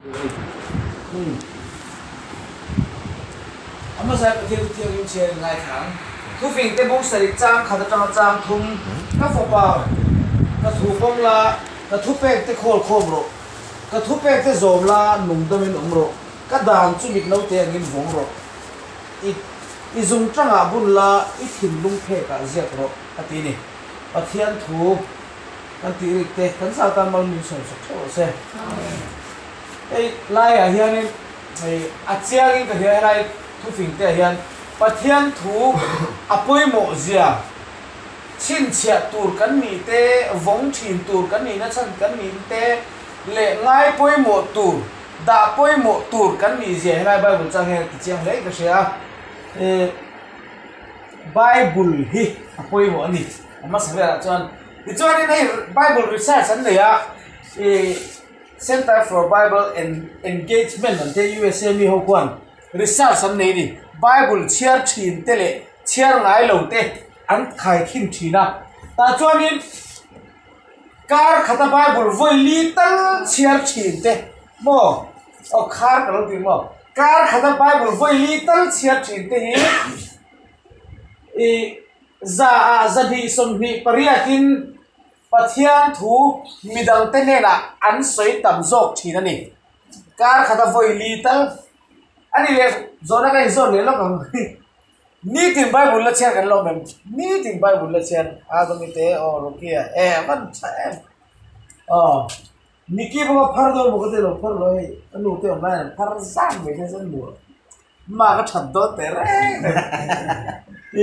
A hmasa hi Pathian Thuthianghlim chhiar in ngaithla ang. Thufing te bung sarih chang khat atanga chang thum, Ka fapa, ka thu pawm la, ka thupek te khawl khawm rawh, ka thupek te zawm la, nungdam in awm rawh, ka dan chu mit naute angin vawng rawh, i i zung tangah bun la, i thinlung phekah ziak rawh, a ti ni. Pathian thu. Kan tih rik te kan zah tan mal min sawn sak theuh rawh se. Hei laiah hianin hei a chiangin ka hria helai thufing te ah hian Pathian thu a pawimawh zia chhinchhiah tur kan nih te, vawng thin tur kan nihna chhan kan nih te leh ngai pawimawh tur, dah pawimawh tur kan nih zia helai Bible chang hian ti chiang hle in ka hria a. Bible hi a pawimawh a ni. A hmasa velah chuan tichuanin hei Bible research an nei a ih Center for Bible Engagement an tia USA mi ho khuan research an nei a ni. Bible chhiar thin te leh chhiar ngai lo te an khaikhin thin a tah chuanin kar khata Bible vawi li tal chhiar thin te maw aw khar ka lo ti maw kar khata Bible vawi li tal chhiar thin te hi ih. Zaah 228 in Pathian thu midangte hnenah an sawi tam zawk thin a ni. Kar khata vawi li tal a ni leh zawhna ka inzawt leh lawk ang. Nitin Bible la chhiar kan lawm em? Nitin Bible la chhiar a ka mite aw Rocky-a e a van tha em aw Nicky bawk a phar dawn maw ka ti lo phar lo hei a nu te awm laiin an phar zan mai kha chuan nuam. Mah ka that dawn teh reng reng. I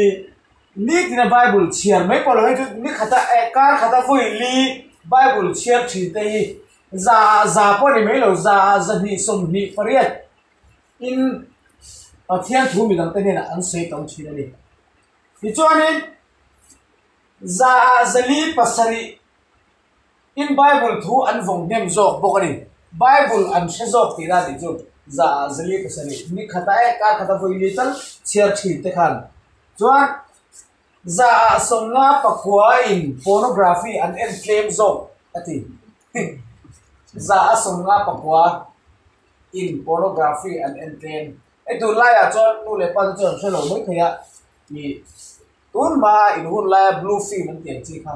nitina Bible chhiar mai pawh lo hei chu ni khata eh kar khata vawi li Bible chhiar thin te hi za ah za pawh a ni mai lo za ah 228 in Pathian thu midang te hnenah an sawi tam thin a ni. Tichuanin za ah 407 In Bible thu an vawng hnem zawk bawk a ni. Bible an hre zawk tih la tih chu za ah 407 ni khata e kar khata vawi li tal chhiar thin te khan chuan za ah 59 in pornography an en tlem zawk a ti. Za ah 59 in pornography an en tlem. Hei tunlaiah chuan nu leh pa te chuan an hre lo mai thei a ih. Tun hmaa in hun laia blue film an tih ang chi kha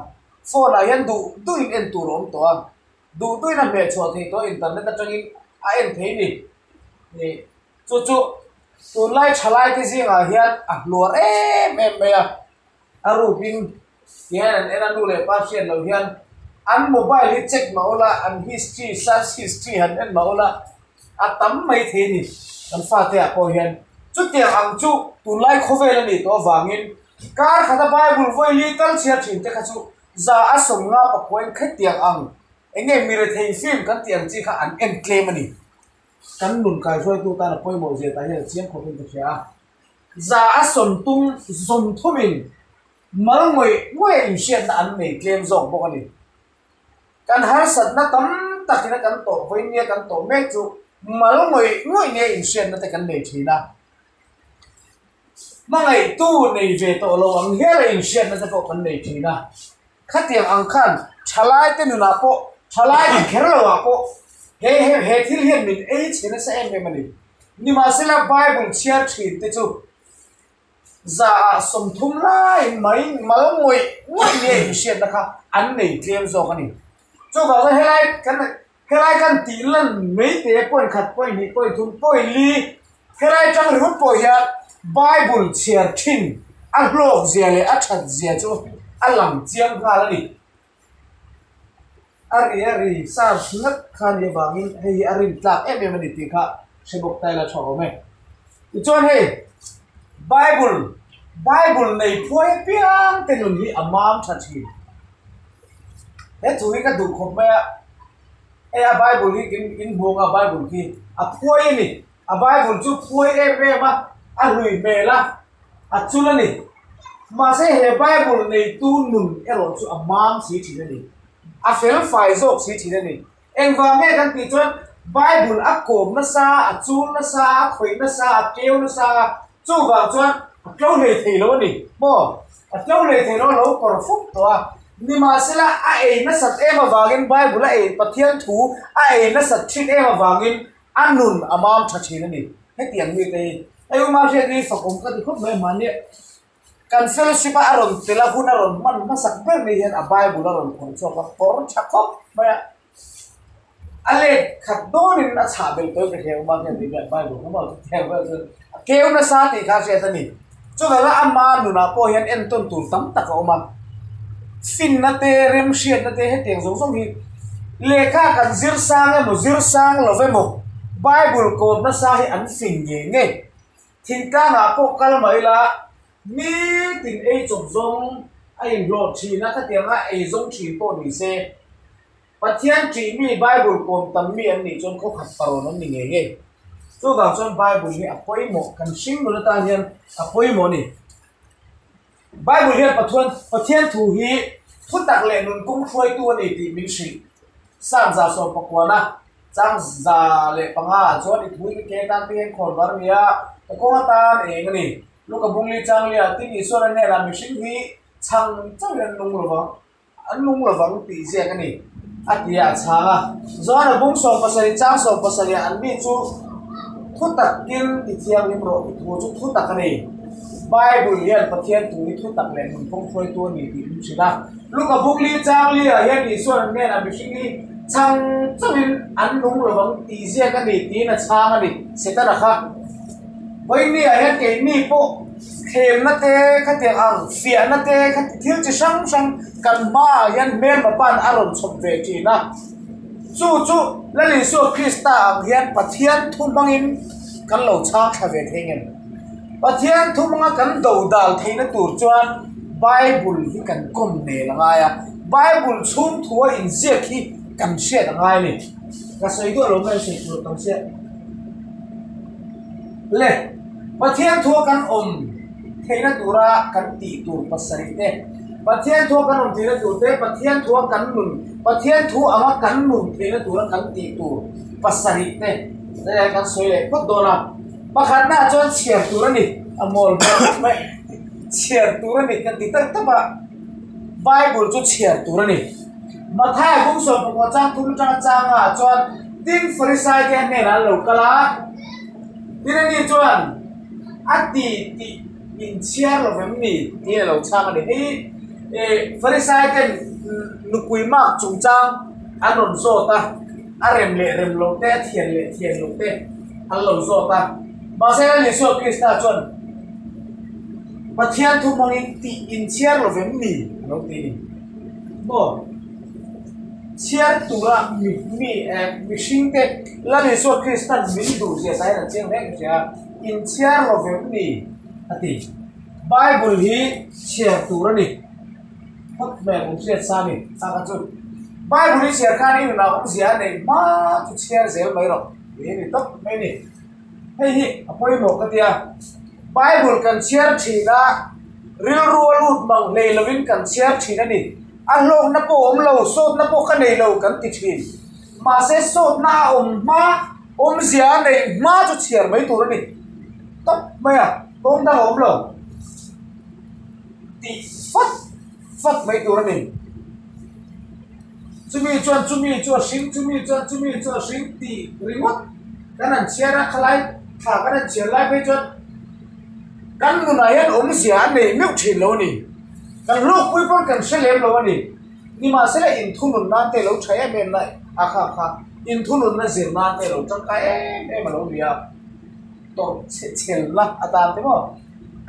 phone ah hian duh duh in en tur a awm tawh a, duh duh in a hmeh chhuah thei tawh a internet atangin a en thei ni. Ih chu chu tunlai thalai te zingah hian a hluar em em mai a, a rupin tihian an en a nu leh pa hriat loh hian an mobile hi check mah ula an history search history han en mah ula a tam mai thei a ni. Kan fate ah pawh hian chutiang ang chu tunlai khawvel a nih tawh avangin kar khata Bible vawi li tal chhiar thin te kha chu za a 50 pakua in khetiang ang eng nge mi rethei film kan tih ang chi kha an en tlem a ni. Kan nun kaihruaitu tan a pawimawh zia tah hian a chiang khawpin ka hria a. Za a sawmtum sawmthumin mal ngawih ngawih a inhriatna an nei tlem zawk bawk a ni. Kan harsatna tam takin a kan tawh vawiin nia kan tawh mek chu mal ngawih ngawih nia inhriatna te kan nei thin a. Hmangaihtu nei ve tawh lo ang hial a inhriatna te pawh kan nei thin a. Khatiang ang khan thalaite nunah pawh, thalaite kher loah pawh he he he thil hian min ei chhe nasa em em a ni. Nimahsela Bible chhiar thin te chu Za ah 30 laiin mai mal ngawih ngawih nia inhriatna kha an nei tlem zawk a ni. Chuvang chuan helai kan helai kan tih lan mai te point khat, point hnih, point thum, point li helai tang ringawt pawh hian Bible chhiar thin a hlawk zia leh a that zia chu a lang chiang nghal a ni. A ri a ri search ngat kha ni avangin hei hi a rin tlak em em a ni tih kha hre bawk ta ila tha awm e. Tichuan hei Bible Bible nei phuai apiang te nun hi a mam tha thin. He thu hi ka duh khawp mai a, hei a Bible hi in in hmuh anga Bible khi a phuai a ni. A Bible chu phuai em em a, a hlui hmel a. A chul a ni. Mahse he Bible neitu nun erawh chu a mam si thin a ni. A fel fai zawk si thin a ni. Engvang nge kan tih chuan Bible a kawm nasa, a chul nasa, a khawih nasa, a keu nasa a, chuvang chuan a tlo hlei thei lo a ni. Maw? A tlo hlei thei lo a lo kawr fup tawh a. Nimahsela a ei nasat em avangin Bible a ei, Pathian thu a ei nasat thin em avangin. A nun a mam tha thin a ni. Hetiang mite hi hei u Mahriat hi fakawm ka ti khawp mai mahni kan fellowship a a rawn tel a hun a rawn hman hmasak ber ni hian a bible a rawn phawrh chhuak a kawr tha khawp mai a. A let khat dawnin a chhah belh tawh ka hria u Mahriat hi bible kha maw chutiang vel chuan a keu nasa tih kha a hriat a ni. Chuvanga ama nunah pawh hian entawn tur tam tak a awm a, finna te, remhriatna te hetiang zawng zawng hi lehkha kan zir sang emaw zir sang lo emaw Bible kawm nasa hi an fing ngei ngei. Thingtlangah pawh kal mah ila nitin ei chawp zawng a inhlawh thin a, khatianga ei zawng thin pawh ni se Pathian ṭih mi Bible kawm tam mi an nih chuan khawkhat parawn an ni ngei ngei. Chuvang chuan Bible hi a pawimawh, kan hring nun atan hian a pawimawh a ni. Bible hian Pathuan Pathian thu hi thutak leh nun kawng hruaitu a ni tih min hrilh. Psalm 119 105 ah chuan i thu hi ka ke atan te hian khawn var nia, ka kawng atan eng a ni. Luka bungli changlia tin Isuan a hnenah mihring hi chhang chauhin an nung lo vang. An nung lovang tih ziak a ni, a ti a, a chhang a. Joana bung 17 chang 17 ah an mi chu thu takin ti thianghlim rawh i thu chu thu tak a ni. Bible hian Pathian thu hi thu tak leh nunphung hruaitu a ni tih min hrilh a. Luka bung li chang li ah hian Isuan an hnenah mihring hi chhang chauhin an nung lovang tih ziak a ni tiin a chhang a ni, Setana kha. Vawiin ah hian keini pawh thlemna te khatiang ang fiahna te khati thil chi hrang hrang kan hmaah hian hmelma pan a rawn chhawp ve thin a, chu chu Lal Isua Krista ang hian Pathian thu hmangin kan lo chhang thla ve thei ngem? Pathian thu hmanga kan do dal theihna tur chuan Bible hi kan kawm nel a ngai a, Bible chhung thua inziak hi kan hriat a ngai a ni. Ka sawi duah lo mai sawi tur tam chiah. Le, Pathian thua kan awm theihna tura kan tih tur pasarih te, Pathian thua kan awm theihna tur te, Pathian thua kan nun, Pathian thu anga kan nun theihna tura kan tih tur pasarih te tlaiah kan sawi leh phawt dawn a. Pakhatnaah chuan chhiar tur a ni, a mawl hmel mai, chhiar tur a ni kan ti tak tak a, Bible chu chhiar tur a ni. Matthai bung 16 chang thum atanga changa ah chuan tin Farisai te a hnenah an lo kal a, tin ani chuan a ti tih inchhiar lo vem ni tiin a lo chhang a ni. Hei eh Farisai ten nupui mark chungchang an rawn zawt a, a rem leh rem loh te, a thian leh thian loh te an lo zawt a. Mahse Isua Krista chuan Pathian thu hmangin tih inchhiar lo vem ni a lo ti a ni. Maw? Chhiar tura mi mi eh mihring te Lal Isua Kristan min duh zia ta hian a chiang hle ka hria a, inchhiar lo vem ni a ti. Bible hi chhiar tur a ni. Phawt hmel awm hriat sa a ni a kha chu. Bible hi chhiar khan i nunah awmzia a neih hma chu chhiar zel mai rawh tih a ni tawp mai a ni. Hei hi a pawimawh ka tia, Bible kan chhiar thin a, rilru a lut mang hlei lovin kan chhiar thin a ni. A hlawkna pawh a awm lo, sawtna pawh ka nei lo kan ti thin. Mahse sawtna a awm hma, awmzia a neih hma chu chhiar mai tur a ni. Tawp mai a, kawng dang a awm lo tih fat fat mai tur a ni. Chumi chuan chumi chu a hring, chumi chuan chumi chu a hring tih ringawt kan han chhiar a, khalai thla kan han chhiar lai phei chuan kan nunah hian awmzia a nei meuh thin lo a ni. Kan hlawkpui pawn kan hre lem lo a ni. Nimahsela inthunun nan te lo tha em em na a kha kha inthununna zir nan te lo tangkai em em a lo ni a. Tawrh chhe chhelna atan te maw?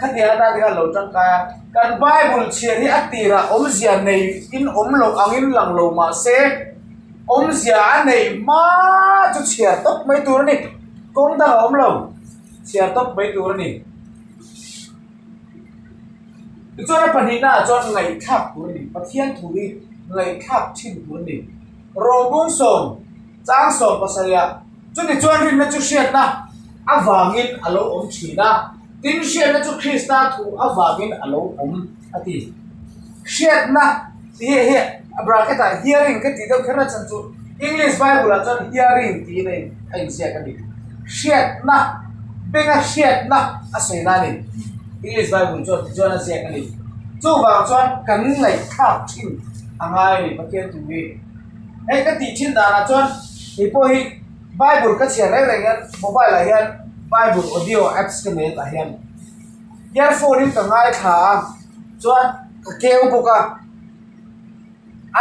Khatiang atan te khan lo tangkai a, kan Bible chhiar hi a tirah awmzia nei in awm loh angin lang lo mah se, awmzia a nei hma chu chhiar tawp mai tur a ni. Kawng dang a awm lo, chhiar tawp mai tur a ni. Tichuan a pahnihna ah chuan ngaihthlak tur a ni. Pathian thu hi ngaihthlak thin tur a ni. Rawbung 10 chang 17 ah Chumi chuan rinna chu hriatna avangin a lo awm thin a, tin hriatna chu Krista thu avangin a lo awm a ti. Hriatna tih hi hei a bracket ah hearing ka tih deuh kher a chhan chu English Bible ah chuan hearing tiin a in a inziak a ni. Hriatna benga hriatna a sawi na a ni. English Bible chuan tichuan a ziak a ni. Chuvang chuan kan ngaihthlak thin a ngai a ni Pathian thu hi. Hei ka tih thin danah chuan kei pawh hi Bible ka chhiar reng reng hian mobile ah hian Bible audio apps ka nei a tah hian earphone in ka ngaithla a chuan ka keu bawk a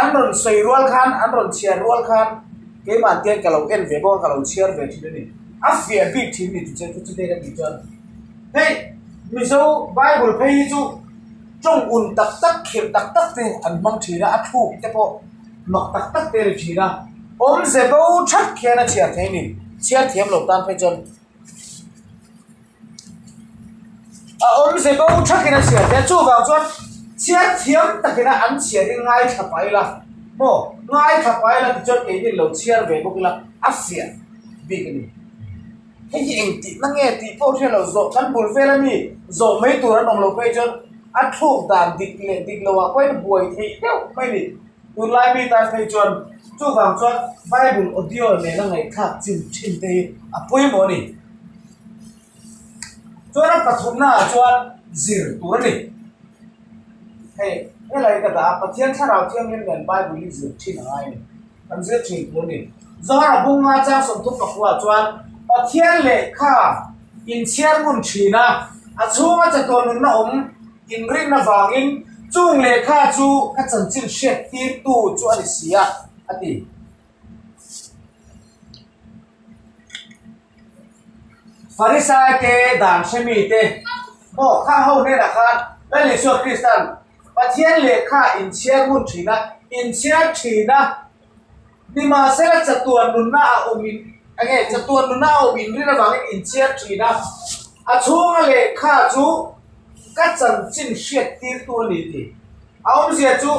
an rawn sawi rual khan an rawn chhiar rual khan keimah te hian ka lo en ve bawk a ka lo chhiar ve thin a ni a fiah bik thin a ni tichuan chu te ka tih chuan hei Mizo Bible phei hi chu tawng un tak tak khirh tak tak te an hmang thin a a thluk te pawh. Mak tak tak te a ni thin a, awmze bo thap khian a chhiar thei a ni, chhiar thiam lo tan phei chuan a awmze bo thakin a chhiar thei a, chuvang chuan chhiar thiam takin a an chhiar hi ngaithla pah ila maw ngaithla pah ila tichuan keini lo chhiar ve bawk ila a fiah bik a ni. Hei hi engtihna nge tih pawh hriat loh zawh kan bul vel ami zawh mai tur an awm loh phei chuan a thluk dan dik leh dik loh ah pawhin buai theih deuh mai a ni. Tunlai mi tan phei chuan chuvang chuan Bible audio nena ngaihthlak chin thin te hi a pawimawh a ni. Chuan a pathumna ah chuan zir tur a ni. Hei helai ka dah a Pathian thlarau thianghlim nen Bible hi zir thin a ngai a ni. Kan zir thin tur a ni. Zohara bunga chang 34 chuan Pathian lehkha inchhiar ngun thin a, a chhunga chatuan nunna awm inrin avangin chung lehkha chu ka chanchin hriat tirtu chu a ni si a, a ti. Farisai te, dan hremi te maw khang ho hnenah khan Lal Isua Kristan Pathian lehkha inchhiar ngun thin a, inchhiar thin a, nimahsela chatuan nunna a awm in, enge chatuan nunna a awm inrin avangin inchhiar thin a, a chhunga lehkha chu ka chanchin hriat tirtu a ni tih. A awmzia chu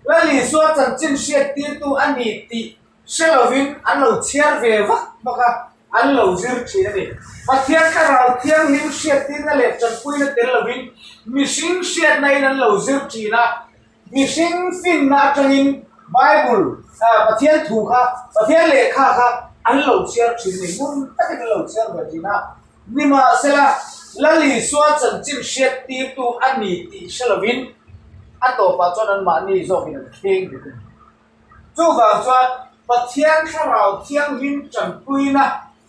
Lal Isua chanchin hriat tirtu a ni tih Hre lovin an lo chhiar ve vak vak a, an lo zir thin a ni. Pathian Thlarau Thianghlim hriattirna leh tanpuina tel lovin mihring hriatnain an lo zir thin a, mihring finna atangin Bible, Pathian thu kha, Pathian lehkha kha an lo chhiar thin a ni. Ngun takin an lo chhiar ve thin a. Nimahsela, Lal Isua chanchin hriattirtu a ni tih hre lovin a tawpah chuan anmahni zawkin an kheng ve a ni. Chuvang chuan Pathian Thlarau Thianghlim tanpuina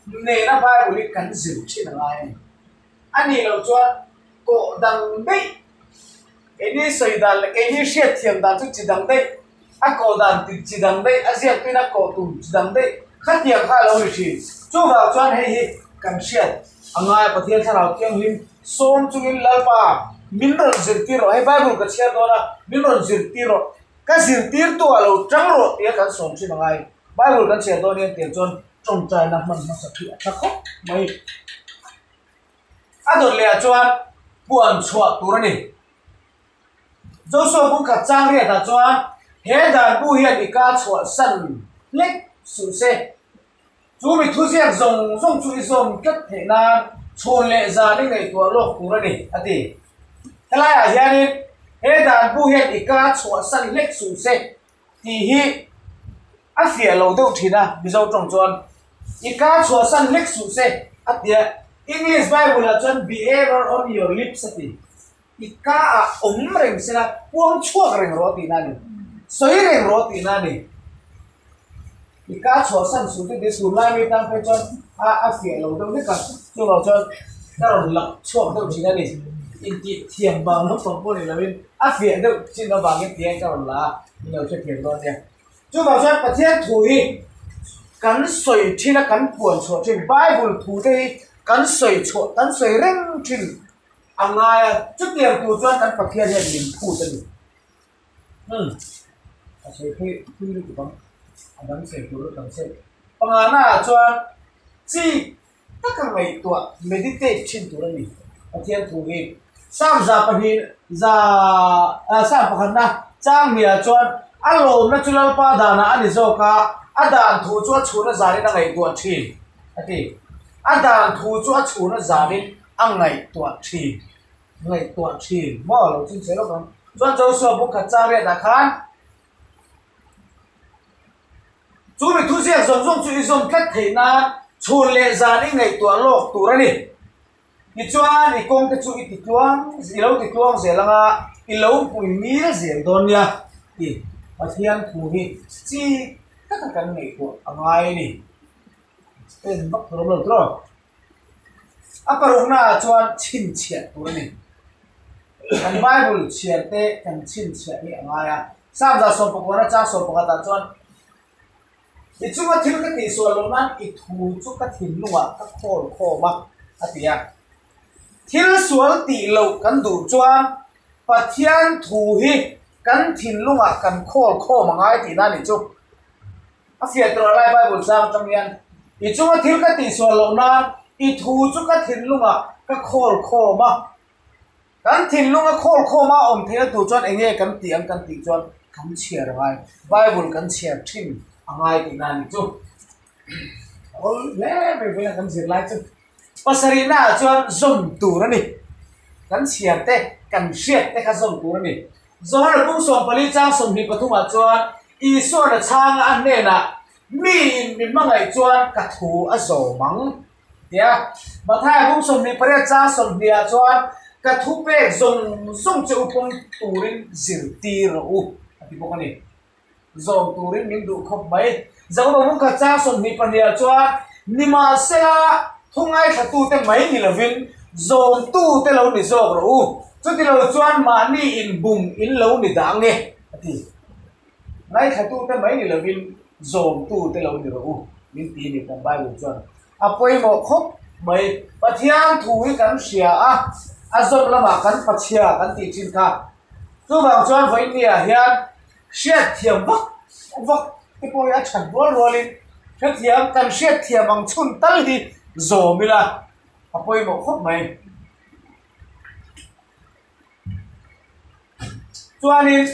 nena Bible hi kan zir thin a ngai a ni. A nih loh chuan kawh dang daih, keini sawi dan leh keini hriatthiam dan chu chi dang daih, a kawh dan chi dang daih, a ziaktuin a kawh tum chi dang daih khatiang kha a lo ni thin. Chuvang chuan hei hi kan hriat a ngai a, Pathian Thlarau Thianghlim sawm chungin Lalpa min rawn zirtir rawh, hei Bible ka chhiar dawn a, min rawn zirtir rawh. Ka zirtirtu ah lo tang rawh tia kan sawm thin a ngai. Bible kan chhiar dawn hian tiang chuan tawngtaina hman hmasa khi a tha khawp mai. A dawt leh ah chuan puan chhuah tur a ni. Joshua bung khat chang riat ah chuan he dan bu hian i ka chhuah san hlek suh se. Chu mi thuziak zawng zawng chu i zawm tlat theih nan chhun leh zan i ngaihtuah lawk tur a ni, a ti. Helaiah hianin he dan bu hian i ka chhuahsan hlek suh se tih hi a fiah lo deuh thin a, Mizo tawng chuan i ka chhuahsan hlek suh se a ti a, English Bible-ah chuan be ever on your lips a ti. I ka ah awm reng sela puang chhuak reng rawh tihna a ni, sawi reng rawh tihna a ni. I ka chhuahsan suh te tih tunlai mi tang phei chuan a a fiah lo deuh hlek a, chuvang chuan ka rawn lak chhuak deuh thin a ni. Intih thiam vang lampang pawh ni lovin a fiah deuh chin avangin ti hian ka rawn la a, min lo hrethiam dawn nia. Chuvang chuan Pathian thu hi kan sawi thin a, kan puan chhuah thin, Bible thu te hi kan sawi chhuah kan sawi reng thin a ngai a, chutiang tur chuan kan Pathian hian min phut a ni. Hum, a sawi phei thui lutuk ang, a dang sawi tur a tam sawi. Pangana ah chuan chi taka ngaihtuah, meditate, thin tur a ni Pathian thu hi. Psalm 2 za Psalm pakhatna chang hniah chuan a lawmna chu Lalpa danah a ni zawk a, a dan thu chu a chhun a zanin a ngaihtuah thin a ti. A dan thu chu a chhun a zanin a ngaihtuah thin, ngaihtuah thin maw lo chin che lawk ang. Chuan Joshua bu khat chang riatah khan chu mi thuziak zawng zawng chu i zawm tlat theih nan chhun leh zan i ngaihtuah lawk tur a ni. Tichuan i kawng te chu i ti tluang, i lo ti tluang zel anga i lo pui mil zel dawn nia tih Pathian thu hi chi taka kan ngaihtuah a ngai a ni. En vak tur awm lo tawh. A parukna ah chuan chhinchhiah tur a ni. Kan Bible chhiar te kan chhinchhiah hi a ngai a. Psalm 119 chang 11 ah chuan I chunga thil ka tihsual loh nan i thu chu ka thinlungah ka khawl khawm a, a ti a. Thil sual tih loh kan duh chuan Pathian thu hi kan thinlungah kan khawl khawm a ngai tihna a nih chu. A fiah tur a lai Bible chang atang hian, I chunga thil ka tihsual loh nan i thu chu ka thinlungah ka khawl khawm a. Kan thinlunga khawl khawm a awm theihna tur chuan eng nge kan tih ang kan tih chuan kan chhiar a ngai, Bible kan chhiar thin a ngai tihna a nih chu. A awl hle mai vawiin a kan zir lai chu. Pasarihna ah chuan zawm tur a ni. Kan chhiar te, kan hriat te kha zawm tur a ni. Johana pum 14 chang 23 ah chuan Isua'n a chhang a hnenah, Miin mi hmangaih chuan ka thu a zawm ang. Tia, Mathaia pum 28 chang 20 ah chuan ka thu pek zawng zawng che u pawm turin zirtir rawh u a ti bawk a ni. Zawm turin min duh khawp mai. Jakoba pum khat chang 22 ah chuan nimahsela thu ngaithlatute mai ni lovin zawmtute lo ni zawk rawh u, chutilo chuan mahni inbum in lo ni dah nge a ti. Ngaithlatute mai ni lovin zawmtute lo ni rawh u, min ti ni kan Bible chuan. A pawimawh khawp mai. Pathian thu hi kan hria a, a zawm lamah kan pachhia kan tih thin kha. Chuvang chuan vawiinniah hian hriatthiam vak vak te pawh hi a that rual rualin hrethiam kan hriatthiam ang chhun tal hi zawm ila a pawimawh khawp mai. Chuanin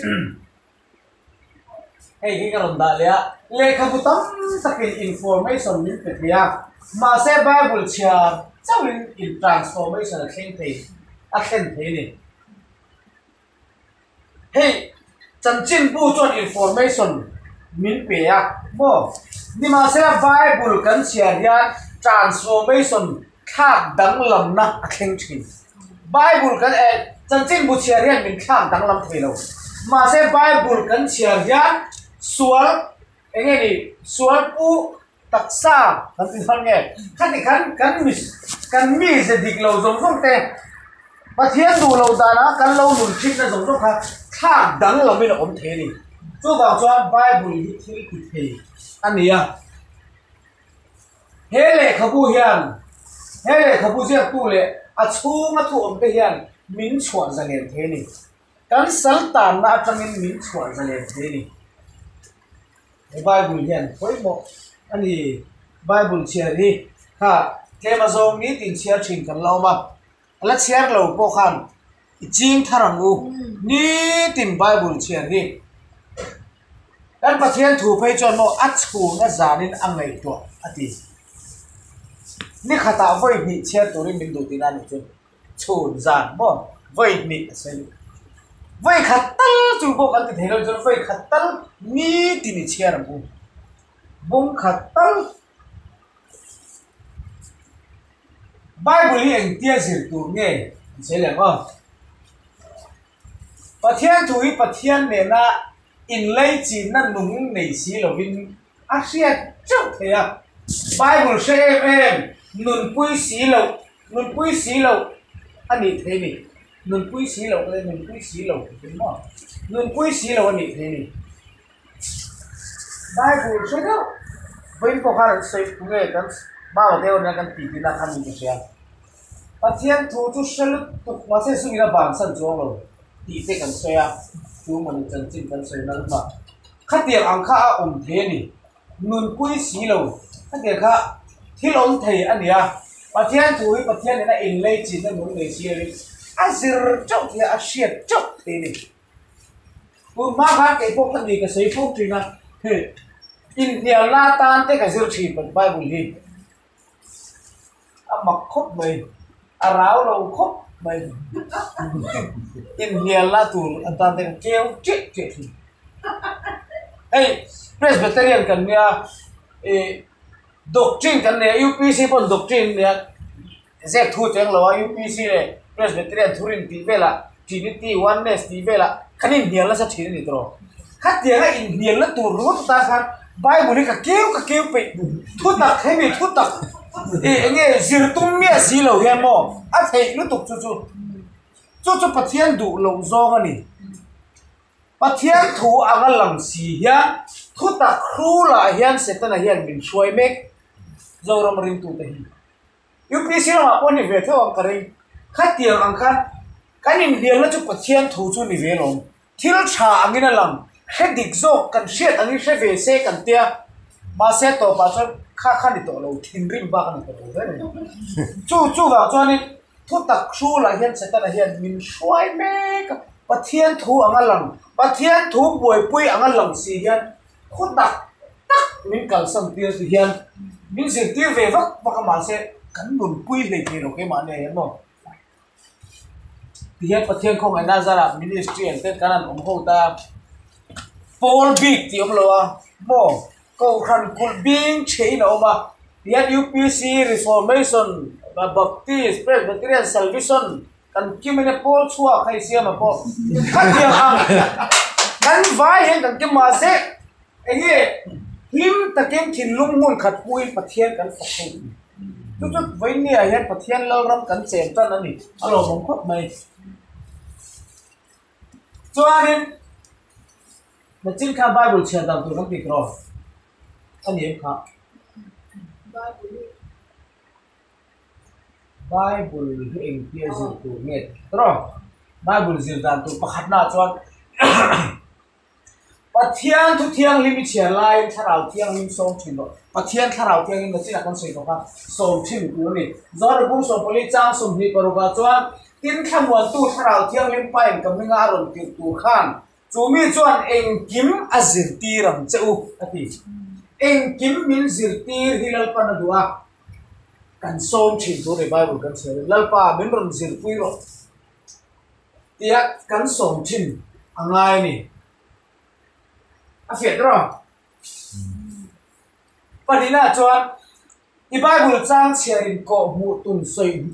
hei hi ka rawn dah leh a, lehkhabu tam takin information min pe thei a, mahse Bible chhiar chauhin in transformation a thleng thei a thlen thei a ni. Hei chanchinbu chuan information min pe a maw? Nimahsela Bible kan chhiar hian transformation thlak danglamna a thleng thin. Bible kan eh chanchinbu chhiar hian min thlak danglam thei lo. Mahse Bible kan chhiar hian sual eng nge ni sual pu taksa kan ti dawn nge khati khan kan mi kan mize dik lo zawng zawng te Pathian duh loh danah kan lo nun thinna zawng zawng kha thlak danglamin a awm thei a ni. Chuvang chuan Bible hi thil ti thei a ni a. He lehkhabu hian he lehkhabu ziaktu leh a chhunga thu awmte hian min chhuah zalen thei a ni. Kan sal tanna atangin min chhuah zalen thei a ni. He Bible hian pawimawh a ni. Bible chhiar hi kha tlem azawng nitin chhiar thin kan la awm a. A la chhiar lo pawh khan i ching thar ang u. Nitin Bible chhiar hi kan Pathian thu phei chuan maw a chhun a zanin a ngaihtuah a ti. Ni khatah vawi hnih chhiar turin min duh tihna a nih chu. Chhun zan maw vawi hnih a sawi. Vawi khat tal chu pawh kan ti thei lo chuan vawi khat tal nitin i chhiar ang u. Bung khat tal. Bible hi engtia zir tur nge an sawi leh ang aw? Pathian thu hi Pathian nena inlaichinna nung nei si lovin a hriat teuh thei a. Bible hre em em, nunpui si loh, nunpui si loh a nih thei ni. Nunpui si loh ka nunpui si lo ti thei maw? Nunpui si loh a nih thei ni. Bible hre deuh vawiin pawh khan an sawi thu nge kan Mama te erawh nen kan titi na khan min hria. Pathian thu chu hre lutuk mahse zungin a bansan chuang lo tih te kan sawi a, chu mawni chanchin kan sawi na lamah khatiang ang kha a awm thei a ni, nunpui si lo khatiang kha thil awm thei a ni a, Pathian thu hi Pathian nena inlei chinna nung nei si lovin a zir teuh thei a, a hriat teuh thei a ni. Tun hma khan kei pawh ka ni ka sawi fo thin a, inhnialna atan te ka zir thin Bible hi a mak khawp mai, a rau lo khawp mai, inhnialna tur atan te ka keu ṭiah ṭiah thin. Hei Presbyterian kan nia ih doctrine kan nei a UPC pawn doctrine an nei a. Zep thu cheng lo a UPC leh Presbyterian thurin tih velah Trinity, Oneness tih velah kan inhnial nasa thin a ni tawh. Khatianga inhnialna tur ringawt atan khan Bible hi ka keu ka keu peih thutak hemi thutak ih eng nge zir tum miah si lo hian maw a theih lutuk chu chu chu chu Pathian duh loh zawng a ni. Pathian thu anga lang si hian thutak hrulah hian Setana hian min hruai mek Zoram ringtute hi. UPC lamah pawh ni ve theuh ang ka ring. Khatiang ang khan kan inhnialna chu Pathian thu chu ni ve alawm. Thil tha angin a lang, hre dik zawk kan hriat angin hre ve se kan tia. Mahse tawpah chuan kha kha ni tawh lo, thinrim bak a ni tawh lo hle mai. Chu chuvang chuanin thutak hrulah hian Setana hian min hruai mek a, Pathian thu anga lang, Pathian thu buaipui anga lang si hian Khaw tak tak min kalsan tir ti hian min zirtir ve vak vak a mahse kan nunpui hlei thei lo keimah nia hian maw ti hian Pathian khawngaihna zarah ministry ang ten kan han awm ho ta pawl bik tih awm lo a maw kohhran kulh bing chhein a awm a ti hian UPC Reformation Baptist Presbyterian Salvation Kan kim ina pawl chhuak hei siama pawh khatiang ang kan vai hian kan kim mahse enge hlim takin thinlung hmun khat puiin Pathian kan fak thei tih chu chu vawinia hian Pathian Lalram kan chen tan a ni a lawmawm khawp mai. Chuanin nachin kha Bible chhiar dan tur kan ti tawh a ni em kha? Bible hi engtia zir tur nge tawh? Bible zir dan tur pakhatna chuan Pathian thu thianghlim i chhiar laiin thlarau thianghlim sawm thin rawh. Pathian thlarau thianghlim na chinah kan sawi bawk a, sawm thin tur a ni. Zohar bung 14 chang 26 ah chuan tin thlamuantu thlarau thianghlim pain ka hminga a rawn tirh tur khan chu mi chuan engkim a zirtir ang che u a ti. Engkim min zirtir hi Lalpan a duh a. Kan sawm thin tur ni Bible kan chhiar in Lalpa min rawn zirpui rawh tia kan sawm thin a ngai a ni. A fiah ber ang. Pahnihna chuan i Bible chang chhiar in kawh hmuh tum sawi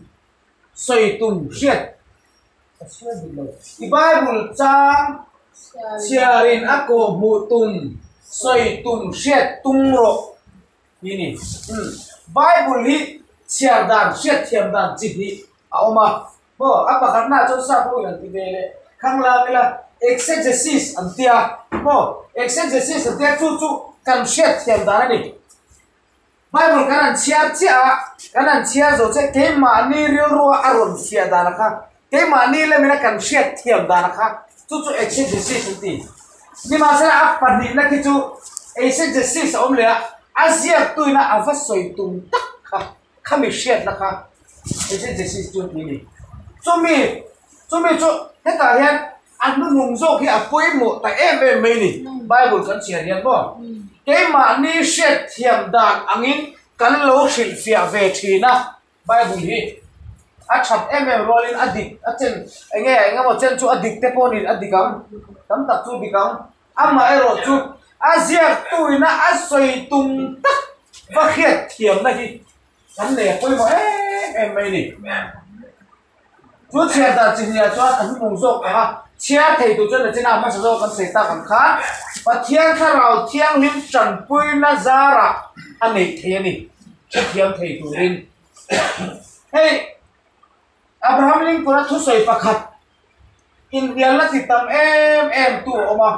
sawi tum hriat ka chhiar dik lo. I Bible chang chhiar in a kawh hmuh tum sawi tum hriat tum rawh. Hi ni. Umm. Bible hi chhiar dan, hriatthiam dan chi hi a awm a. Maw, a pakhatnaah chuan sap ho in an ti ve leh khang lam ila exegesis an ti a. Maw, exegesis an ti a, chu chu kan hriatthiam dan a ni. Bible kan han chhiar chiah a, kan han chhiar zo chiah keimahni rilrua a rawn fiah dan a kha, keimahni lamina kan hriatthiam dan a kha, chu chu exegesis an ti. Nimahsela a pahnihna khi chu eisegesis a awm leh a, a ziaktuina a va sawi tum tak kha, khami hriatna kha eisegesis chu a ti a ni. Chumi, chumi chu hetah hian a hnuhnung zawk hi a pawimawh ta em em mai a ni, Bible kan chhiar hian maw? Keimahni hriatthiam dan angin kan lo hrilhfiah ve thin a. Bible hi a that em em rualin a dik a chen eng nge eng emaw chen chu a dik te pawh niin a dik ang tam tak chu dik ang amaherawh chu a ziaktu ina a sawi tum tak va hriat thiamna hi kan nei a pawimawh em em mai a ni. Chu chhiar dan chi hniah chuan a hnung zawk ang a, chhiar thei tur chuan nachina hmasa zawk kan sawi tak ang kha Pathian thlarau thianghlim tanpuina zarah a neih thei a ni, hrethiam thei turin. Hei Abraham Lincoln-a thusawi pakhat inhnialna ti tam em em tu a awm a.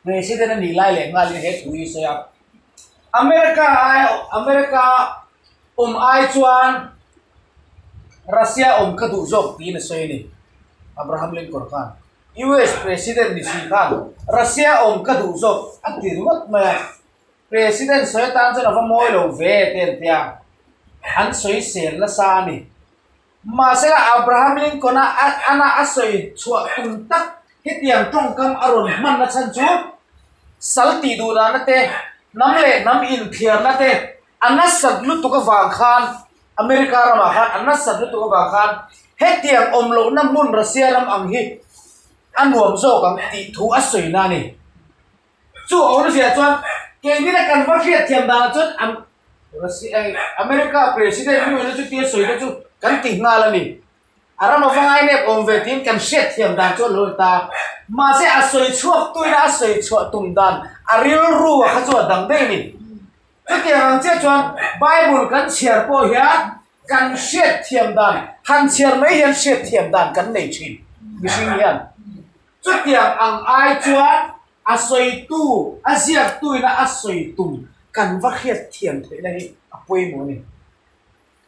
President a nih lai leh nghalin he thu hi sawi a, America ai America awm ai chuan Russia awm ka duh zawk tiin a sawi a ni, Abraham Lincoln khan. US President ni si khan Russia awm ka duh zawk a ti ringawt mai a, President sawi atan chuan a va mawi lo ve te an ti a, an sawi sel nasa a ni. Mahsela Abraham Lincoln-a ana a sawi chhuah tum tak hetiang tawngkam a rawn hmanna chhan chu sal tih duh dahna te, hnam leh hnam inthiarna te a nasat lutuk avang khan America ramah khan a nasat lutuk avang khan hetiang awm lohna hmun Russia ram ang hi a nuam zawk ang tih thu a sawina a ni. Chu a awmzia chuan keimina kan va hriatthiam danah chuan an America President mi awmna chu tia sawi te chu kan ti nghal a ni. A ram ava ngai nep awm ve tiin kan hriatthiam dan chu a lo ni ta. Mahse a sawi chhuak tuina a sawi chhuah tum dan a rilru a kha chu a dang daih a ni. Chutiang ang chiah chuan Bible kan chhiar pawh hian kan hriatthiam dan, han chhiar mai hian hriatthiam dan kan nei thin mihring hian. Chutiang ang ai chuan a sawitu, a ziaktuina a sawi tum kan va hriatthiam theihna hi a pawimawh a ni.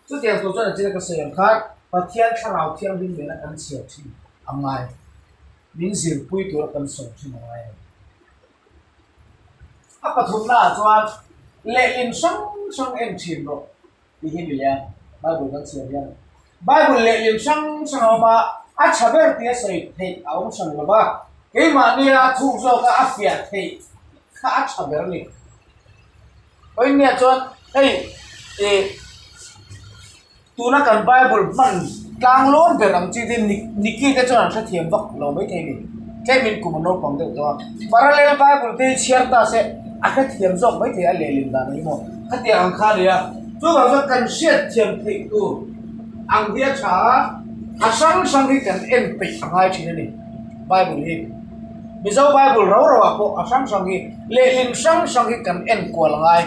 Chutiang tur chuan a china ka sawi ang khan Pathian Thlarau Thianghlim nena kan chhiar thin a ngai, min zirpui tura kan sawi thin a ngai a ni. A pathumnaah chuan lehlin hrang hrang en thin rawh tih hi ni leh a, Bible kan chhiar hian. Bible lehlin hrang hrang a awm a, a tha ber tia sawi theih a awm hran lo va, keimahnia a thuk zawka a fiah theih kha a tha ber a ni. Pawinia chuan hei ih tuna kan bible hman tlang lawm ber ang chi te Niki te chuan an hrethiam vak lo maithei a ni tlemin kum a naupang deuh tawh a parallel bible te hi chhiar ta se a hrethiam zawk maithei a lehlin dan ang emaw khatiang ang kha a ni a chuvang chuan kan hriatthiam theih tur ang hi a tha a a hrang hrang hi kan en peih a ngai thin a ni bible hi. Mizo Bible rau rau ah pawh a hrang hrang hi lehlin hrang hrang hi kan en kual a ngai.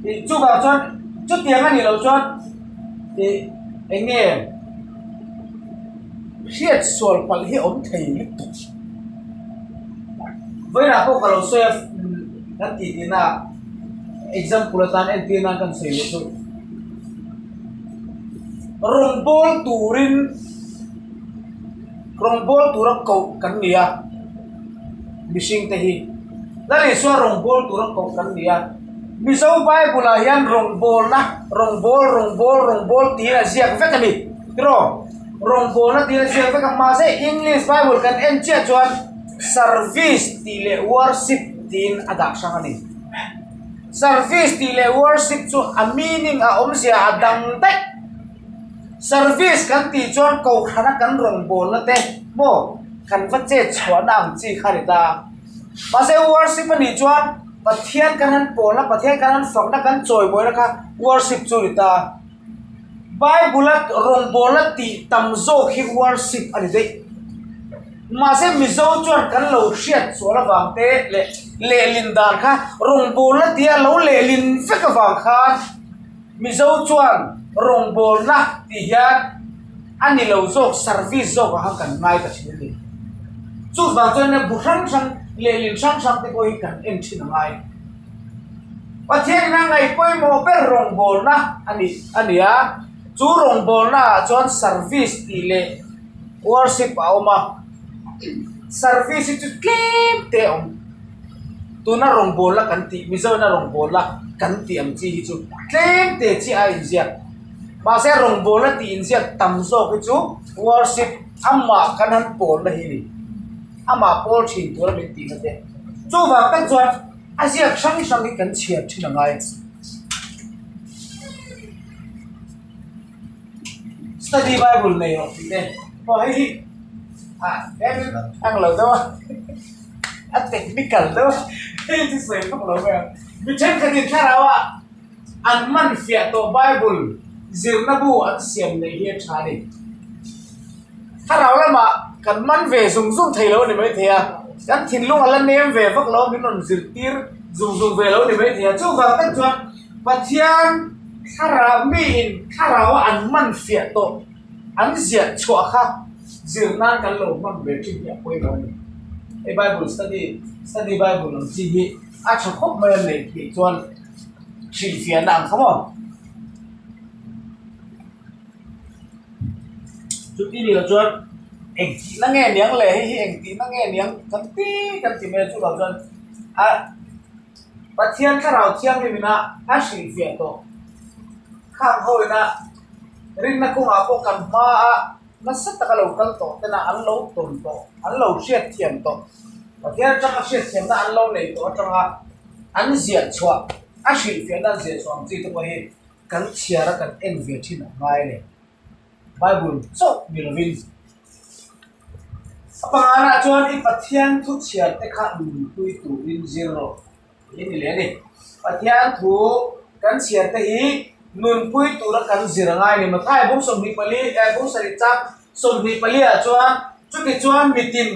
Ih chuvang chuan chutiang a nih loh chuan ih eng nge hriat sual palh hi a awm thei lutuk. Vawiinah pawh ka lo sawi a kan tih tihna ah example atan entir nan kan sawi leh chu rawngbâwl turin. Rawngbâwl tura koh kan ni a, mihringte hi Lal Isua rawngbâwl tura koh kan ni a. Mizo Bible-ah hian rawngbâwlna, rawngbâwl, rawngbâwl, rawngbâwl tiin a ziak vek a ni. Tiraw? Rawngbâwlna tiin a ziak vek a, mahse English Bible kan en chiah chuan service tih leh worship tiin a dah hrang a ni. Service tih leh worship chu a meaning a awmzia a dang daih. Service kan tih chuan kohhrana kan rawngbawlna te maw kan va chet chhuahna ang chi kha a ni ta. Mahse worship a nih chuan Pathian kan han pawlna, Pathian kan han fakna, kan chawimawina kha worship chu a ni ta. Bible a rawngbawlna tih tam zawk hi worship a ni daih. Mahse Mizo chuan kan lo hriat sual avang te leh lehlin dan kha rawngbawlna tia lo lehlin vek avang khan, Mizo chuan rawngbawlna tih hian a ni lo zawk, service zawk ang kha kan ngai ta thin a ni. Chuvang chuan bu hrang hrang lehlin hrang hrang te pawh hi kan en thin a ngai. Pathianin a ngaih pawimawh ber rawngbawlna a ni a ni a, chu rawngbawlna ah chuan service tih leh worship a awm a, service hi chu tlem te a awm. Tuna rawngbawlna kan tih, Mizoina rawngbawlna kan tih ang chi hi chu tlem te chiah a inziak. Mahse rawngbawlna tih inziak tam zawk hi chu worship amah kan han pawlna hi a ni. Amah pawl thin tura min tihna te. Chuvang tak chuan a ziak hrang hrang hi kan chhiar thin a ngai. Study Bible nei rawh tih te pawh hei hi ah ang lo deuh a. A technical deuh a, hei chu sawi vak lo mai ang. Mi thenkhatin thlarau a an man fiah tawh Bible zirna bu an siam neih hi a tha a ni. Thlarau lamah kan man ve zung zung thei lo a ni maithei a, kan thinlung a la nem ve vak lo a, min rawn zirtir zung zung ve lo a ni maithei a. Chuvang tak chuan Pathian thlarau miin thlarau a an man fiah tawh an ziah chhuah kha zir nan kan lo hman ve thin hi a pawimawh a ni. Hei Bible study study Bible ang chi hi a tha khawp mai a neih theih chuan hrilhfiahna ang kha maw. Chuti ni loh chuan eng tihna nge niang le hei hi eng tihna nge niang kan ti kan ti mai a chuvang chuan a Pathian thlarau thianghlim ina a hrilhfiah tawh khang ho ina Rinna kawngah pawh kan hmaa nasa taka lo kal tawh tena an lo tawn tawh, an lo hriatthiam tawh, Pathian atanga hriatthiamna an lo nei tawh atanga an ziah chhuah, a hrilhfiahna an ziah chhuah ang chi te pawh hi kan chhiar a kan en ve thin a ngai a ni. Bible chauh ni lovin a panganah chuan i Pathian thu chhiar te kha nunpui turin zir rawh. Hi ni leh a ni. Pathian thu kan chhiar te hi Nunpui tura kan zir a ngai a ni. Mathaia bung 24 eh bung sarih chang 24 ah chuan chutichuan mitin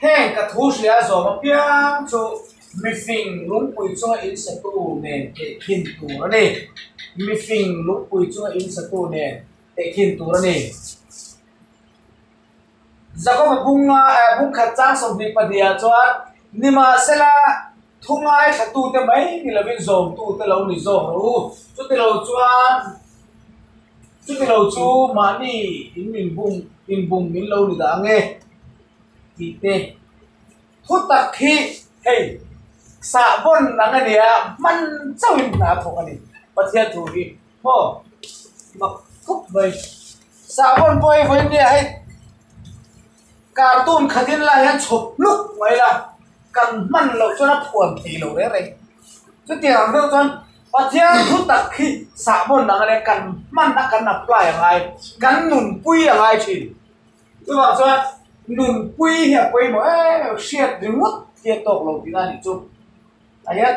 heng ka thu hria zawm apiang chu mifing lungpui chunga insatu nen tehkhin tur a ni. Mifing lungpui chunga insatu nen tehkhin tur a ni. Jakoba bunga eh bung khat chang 22 ah chuan nimahsela thu ngaithlatute mai ni lovin zawmtute lo ni zawk rawh u. Chutilo chuan chutilo chu mahni in min bum inbum min lo ni dah ange tih te thu tak hi hei sahbawn ang a nia hman chauhin hna a thawk a ni Pathian thu hi. Maw? Mak khawp mai. Sahbawn pawh hi vawiin nia hei cartoon khatin lai hian chhawp hluk mai la, kan hman loh chuan a phuan thei lo reng reng. Chutiang ang deuh chuan Pathian thu tak hi sahbawn ang a nia, kan hman a kan apply a ngai, kan nunpui a ngai thin. Chuvang chuan nunpui hi a pawimawh em em, hriat ringawt hi a tawk lo tihna a nih chu. Ah hian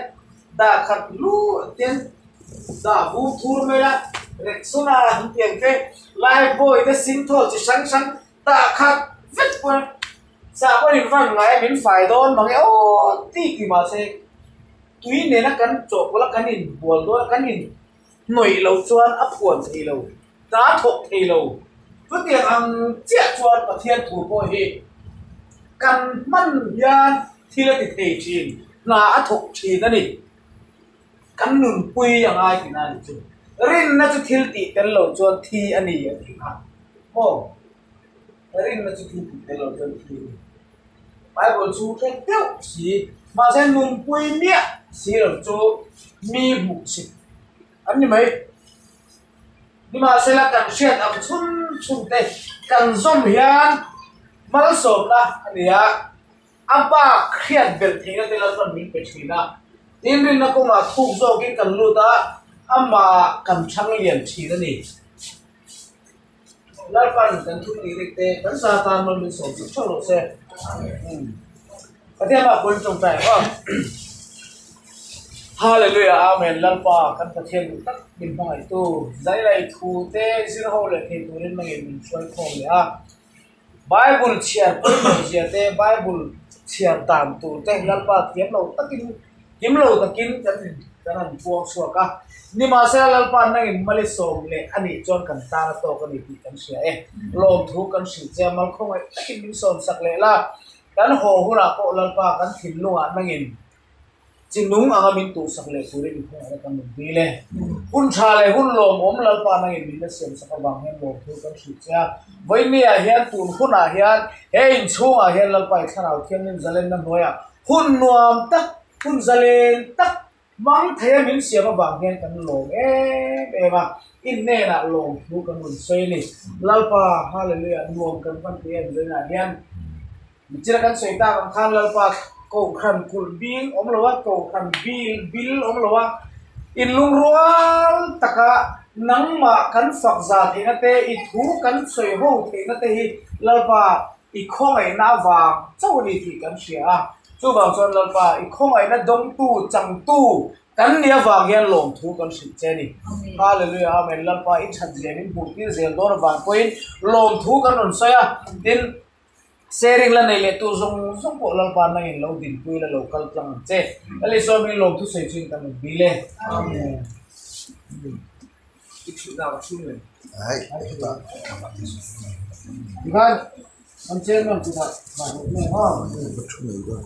dah khat lu ten dah vur thur mai a Rexona an tih ang te life boy te Cinthol chi hrang hrang dah khat vek pawh sah pawh in van ngai a min fai dawn mang e aw ti ti mahse tui nena kan chawhpawlh a kan inbual dawn a kan in hnawih loh chuan a phuan thei lo ta thawk thei lo chutiang ang chiah chuan Pathian thu pawh hi kan hman hian thil a ti thei thin hna a thawk thin a ni kan nunpui a ngai tih na a ni chu rinna chu thil tih tel lo chuan thi a ni a tih kha maw rinna chu thil tih tel lo chuan thi a ni Bible chu hre deuh si mahse nunpui miah si lo chu mi hmuh chhit an ni mai. Nimahsela kan hriat ang chhun chhun te kan zawm hian malsawmna a ni a, a bak hriat belh theihna te Lalpan min pe thin a. Tin rinna kawngah thuk zawkin kan lut a, amah kan thang lian thin a ni. Lalpan kan thu nih rik te kan sa tan mal min sawm chuk theuh rawh se. Pathian mah pawhin tawngtai ang aw. Hallelujah Amen Lalpa kan Pathian duh tak min hmangaihtu Zailai thu te zir ho leh thei turin mangin min hruai khawm leh a. Bible chhiar pawimawh zia te Bible chhiar dan tur te Lalpa thiam lo takin kim lo takin kan in kan han puang chhuak a. Nimahsela Lalpa nangin mali sawm leh a nih chuan kan tan a tawk a ni tih kan hria e. Lawmthu kan hrilh che a malkhawngaih takin min sawm sak leh la. Kan haw hunah pawh Lalpa kan thinlungah nangin chi nung anga min tuhsak leh turin i khawngaihna kan rawn dil e. Hun tha leh hun lawmawm Lalpa nangin min la siamsak avang hian lawmthu kan hrilh che a. Vawinia hian tun hunah hian he inchhungah hian Lalpa i thlarau thianghlim zalenna hnuaiah hun nuam tak, hun zalen tak Hmang theia min siam avang hian kan lawm em em a, i hnenah lawmthu kan rawn sawi a ni. Lalpa, Hallelujah, nuam kan hman thei em zainah hian michina kan sawi tak ang khan Lalpa kohhran kulh bing awm lo a, kohhran bil bil awm lo a, inlungrual taka nangmah kan fak za theihna te, i thu kan sawi ho theihna te hi Lalpa i khawngaihna avang chauh a ni tih kan hria a. Chuvang chuan Lalpa, i khawngaihna dawngtu, changtu kan nih avang hian lawmthu kan hrilh che a ni. Hallelujah, Amen. Lalpa, i that zia min hmuh tir zel dawn avang pawhin lawmthu kan rawn sawi a. Tin, sharing la nei leh tur zawng zawng pawh Lalpa nangin lo dinpui la lo kal tlang ang che. Lal Isua hmingin lawmthu sawi chuin kan rawn bil e. Amen. I thihna ka chhung le. Ai, hetah. Tikhan, kan chairman kutah dah leh mek a. Ka thu mai dawn.